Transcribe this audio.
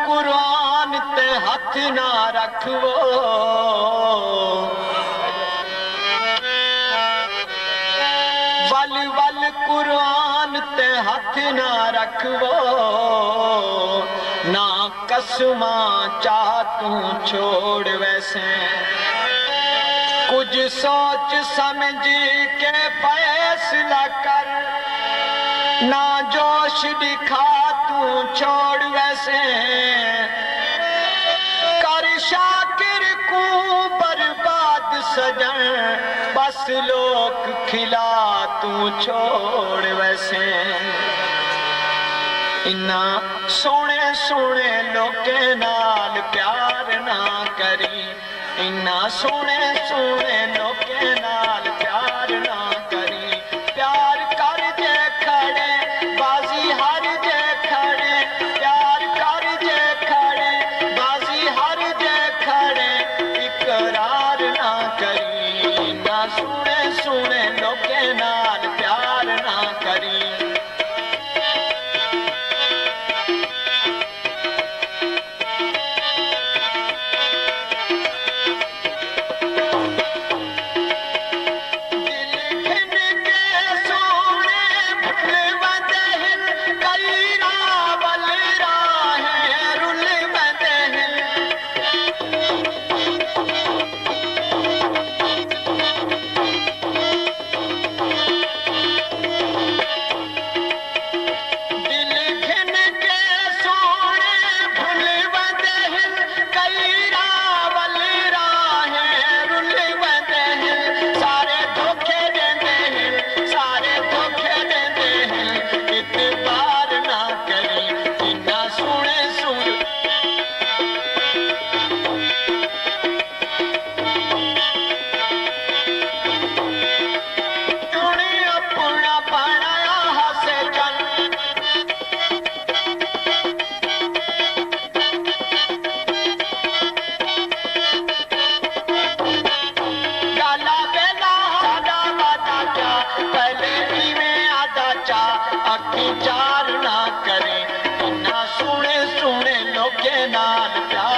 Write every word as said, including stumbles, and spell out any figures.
قرآن تے ہتھ نہ رکھو، ول ول قرآن تے ہتھ نہ رکھو، نہ قسماں چا توں چھوڑ ویسیں۔ کجھ سوچ سمجھ کے فیصلہ کر، نہ جوش ݙکھا توں چھوڑ ویسیں۔ کر شاکر کوں برباد سڄݨ، بس لوک کھلا توں چھوڑ ویسیں۔ انہاں سوہݨے سوہݨے لوکیں نال پیار نہ کریں، انہاں سوہݨے سوہݨے لوکیں نال پیار نہ کریں۔ پیار کر جے کھڑے، بازی ہار جے کھڑے، پیار کر جے کھڑے، بازی ہار جے کھڑے، اقرار نہ کریں۔ انہاں سوہݨے سوہݨے لوکیں نال پیار نہ کریں۔ دل گھن کے سوہݨے بھل ویندے ہن، کئی راہ ول راہیں رل ویندے ہن۔ دل گھن کے سوہݨے بھل ویندے ہن، کئی راہ ول راہیں رل ویندے ہن۔ سارے دھوکے ݙیندے ہن، سارے دھوکے ݙیندے ہن، اعتبار نہ کریں۔ انہاں سوہݨے سوہݨے سوہݨے اپݨا بݨایا ہاسے چن۔ ڳالھا ٻیلا ساݙا وعدہ کیا، پہلے ایویں آہدا چا، اکھیں چار نہ کریں۔ انہاں سوہݨے سوہݨے لوکیں نال پیار